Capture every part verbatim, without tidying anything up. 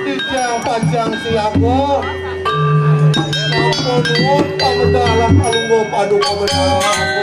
Titiang Panjang Siaga. Ampun nuwun pamedal Palungguh Paduka Betara.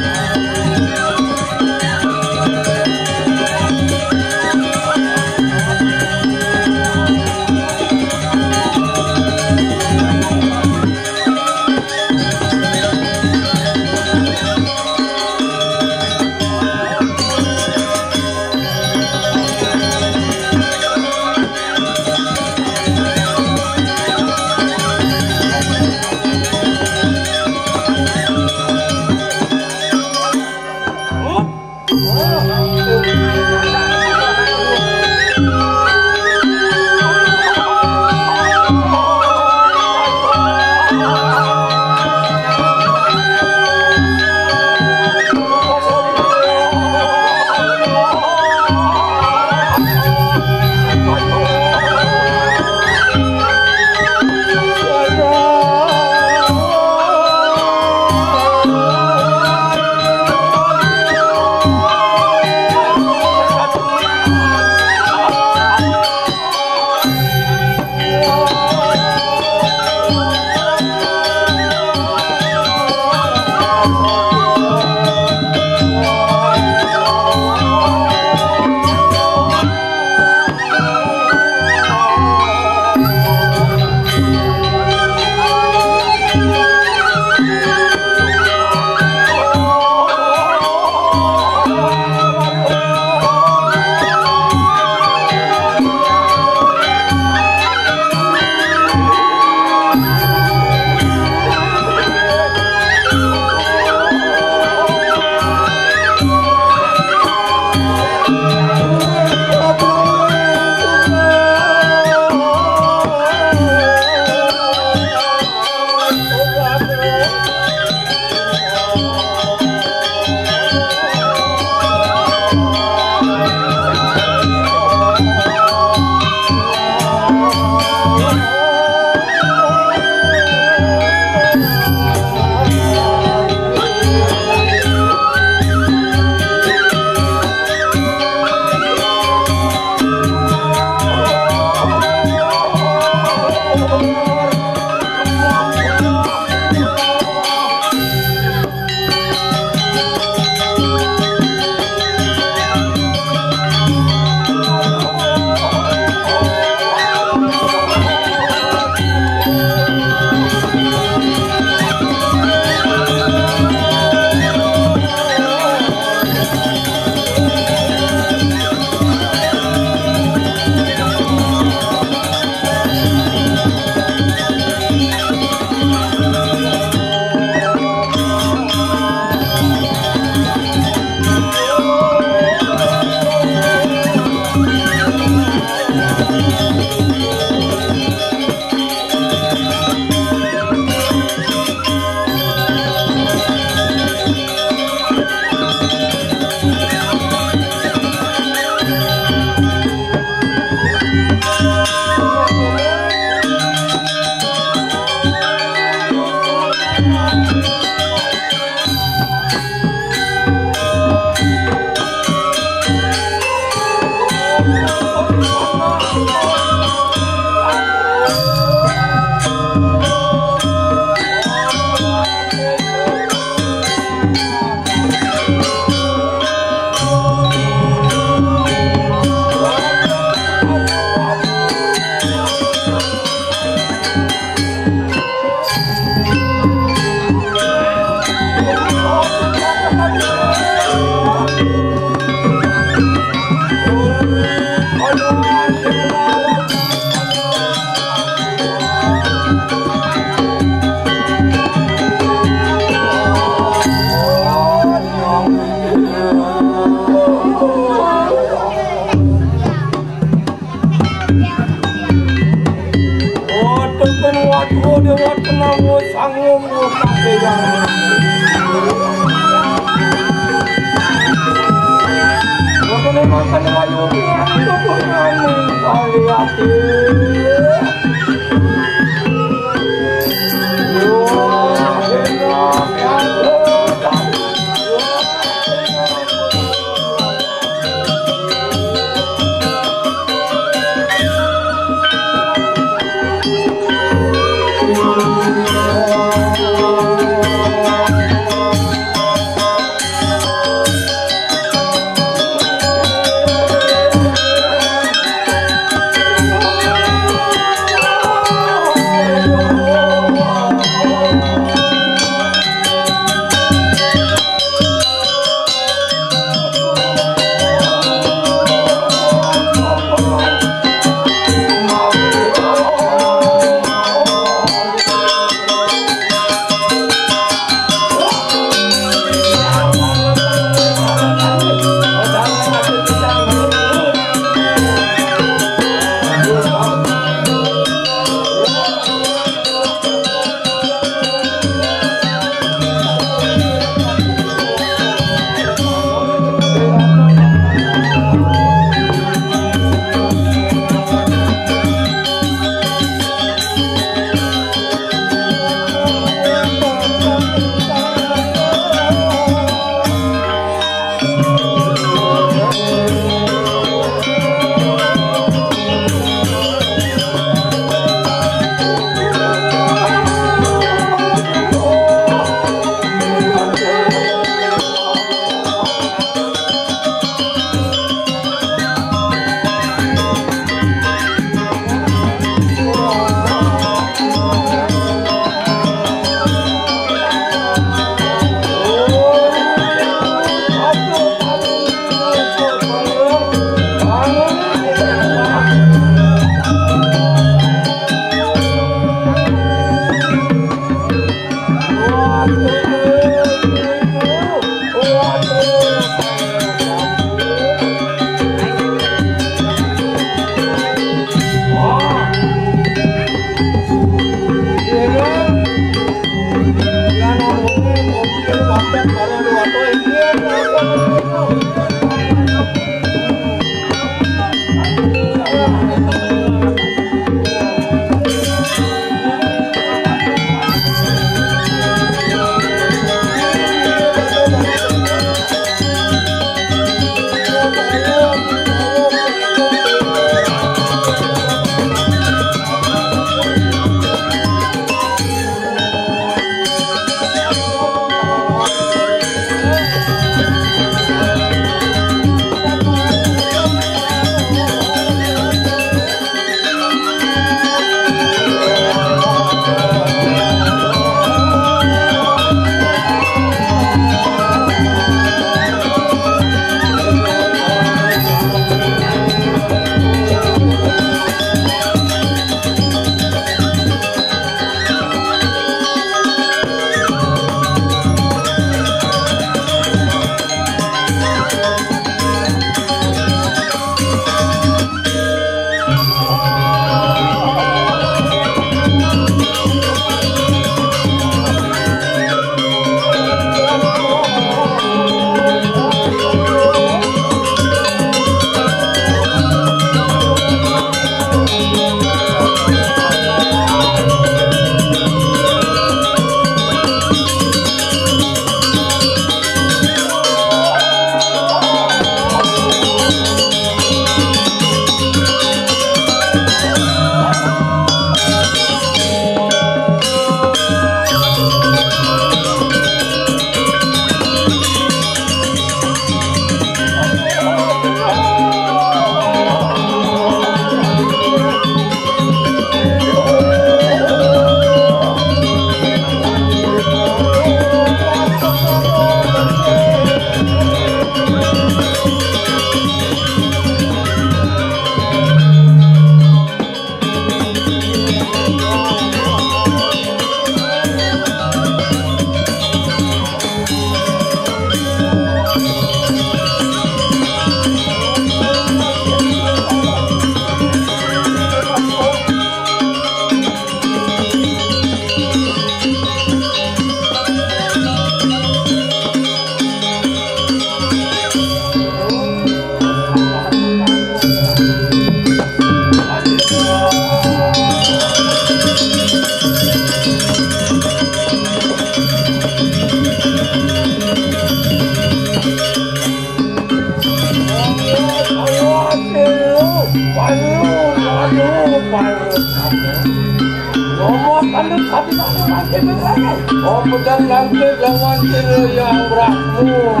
Pemuatan dan hati tak mungkin lagi. Oh, pedang langkit lawan tira yang berakmu.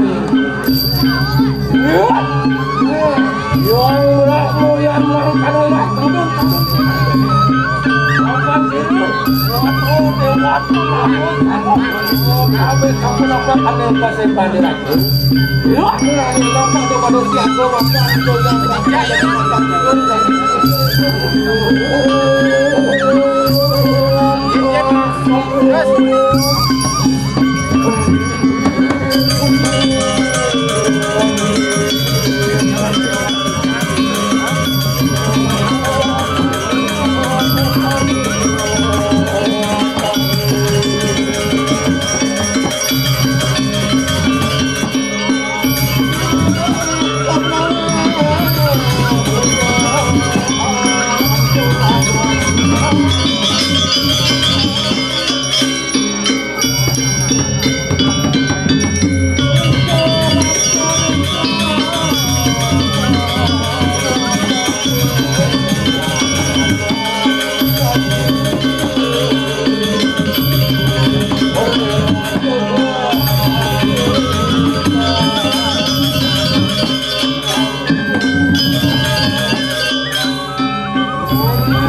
Ya. Yang berakmu yang mangkana lah. Apa sih? Oh, dewa. Kami tak pernah makan yang pasir pada.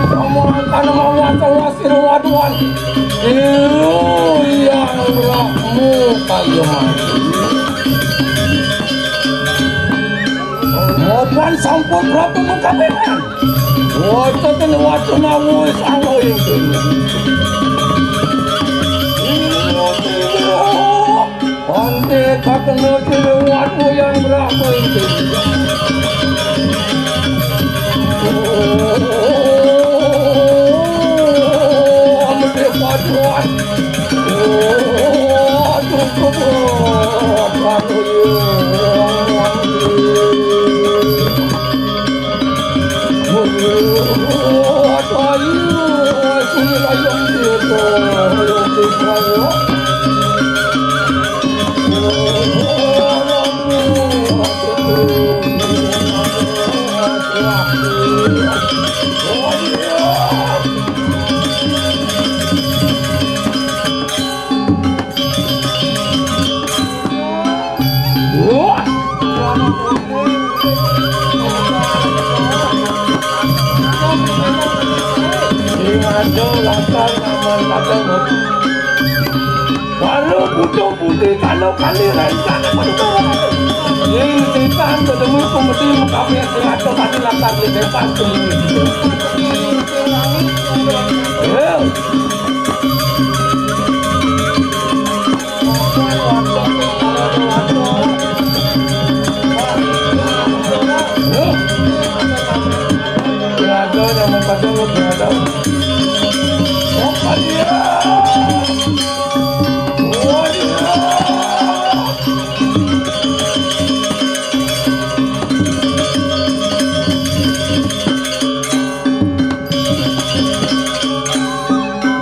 Kamu akan mawat-wasi waduan. Ilu yang berakmu kayu mati. Mapan sampun berapa mengkawinan. Wajah kena wajah nawis angin. Ante kakena kena wajah yang berapa itu. Oh, ante paduan. Oh, aduh, aduh, aduh, aduh. Wah. Ini ada latar nama latar. Baru butuh putih kalau kali rentak apa tu? Ini setan ketemu pemeti mengkafir seratus kali latar di depan sendiri. Ya.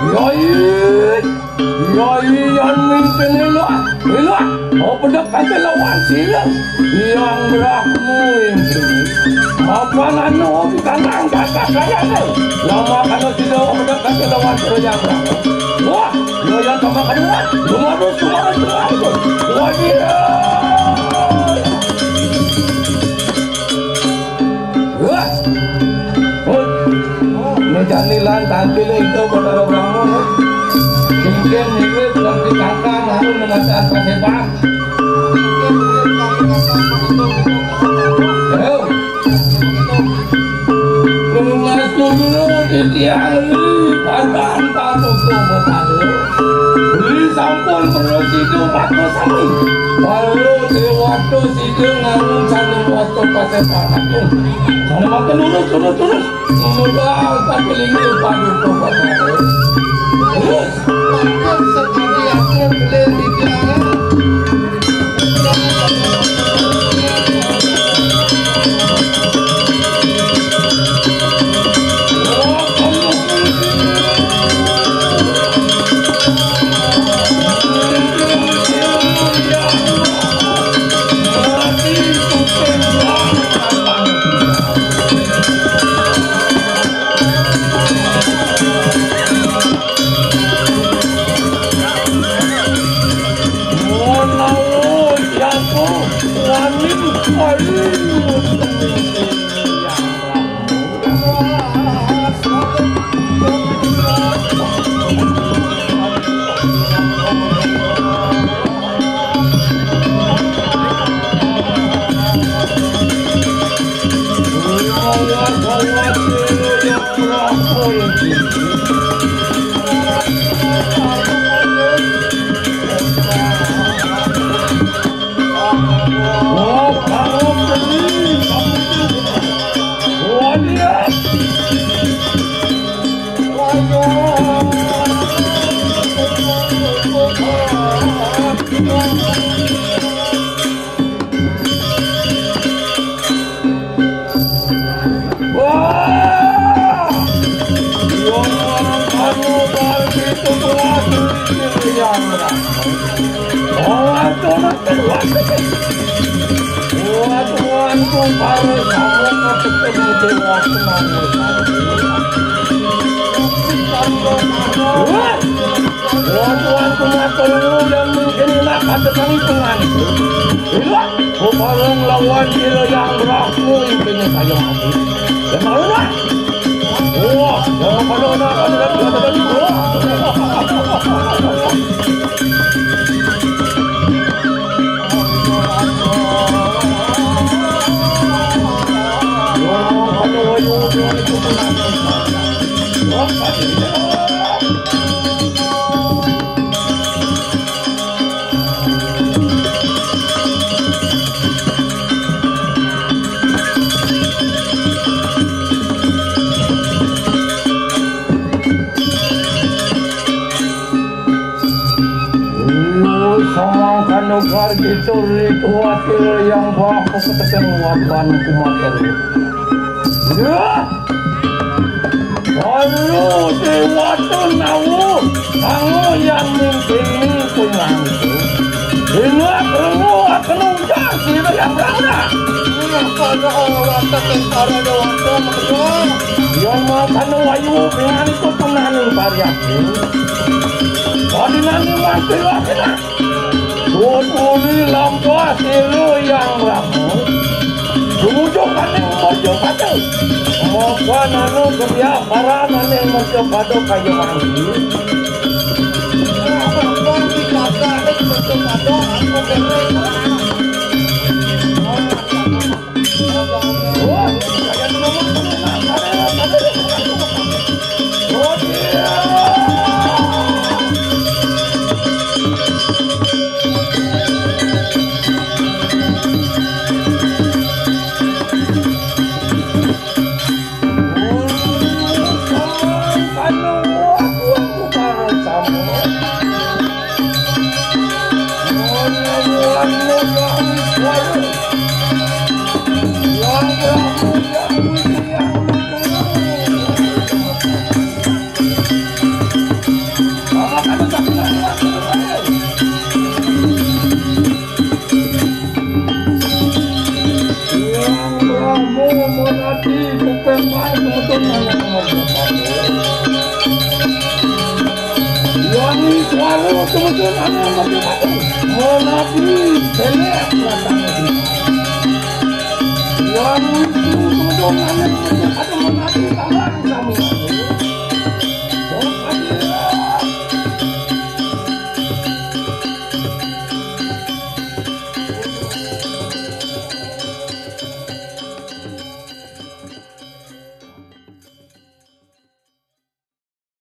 Yai, yai yan mimpin elok, elok. Mau pedek kata lawan sila. Yang berahmu ini. Apa nano di kandang kakak kaya tu? Lama kano sila mau pedek kata lawan sila yang berahmu. Wah, lo yang sama kandungan. Lu harus, lu harus, lu harus. Wah, dia. Wah. Wah. Ini janilan tangkil itu Bathara Brahma. Cincin ini belum dikangkang, lalu mengatakan paseban. Ayo. Lunas dulu di tiang ini, padahal tak tutup. Beli sampun perlu situ bagus sami. Kalau di waktu situ ngarung sami waktu paseban aku. Kalau makan lurus, lurus, lurus. Modal tak kelingi padu tobat. Terus. Makan sekali aku beli di tiang. Wah! Wah, Tuanku, Tuanku, para sahabat ketemu Dewa Semanggi. Wah! Wah, Tuanku, matur nuwun yang mungkin nak ada kami pengantin. Iya, bubareng lawan sira yang raku impine kaya mati. Dengar lah. Wah, jangan pada ada ada ada ada. Semangkano gargi turi kuatir yang bahu keteruapan kumatir. Ya! Aduh, Dewata Nawa, kamu yang mimpin pengantin. Ingat, kamu akan ujar, tidak yang berangkat. Ingat pada Allah, kata para dewata, maka yang makan wayu, dengan itu tunaning pariati. Tadi nani mati lagi, nah. Tuturi lampah sira yang ramu. Tumuju kaning Mercapada. Moga nanu kebiaparan aning Mercapada kaya wangi. Apa dikatakan Mercapada aku kene. Yang ramu monati kupeng mai kemudian nanya nomor berapa. Wangi suara kemudian nanya nomor berapa. Monati belek belakang. Wangi itu kemudian nanya nomor berapa. Monati tangan kami.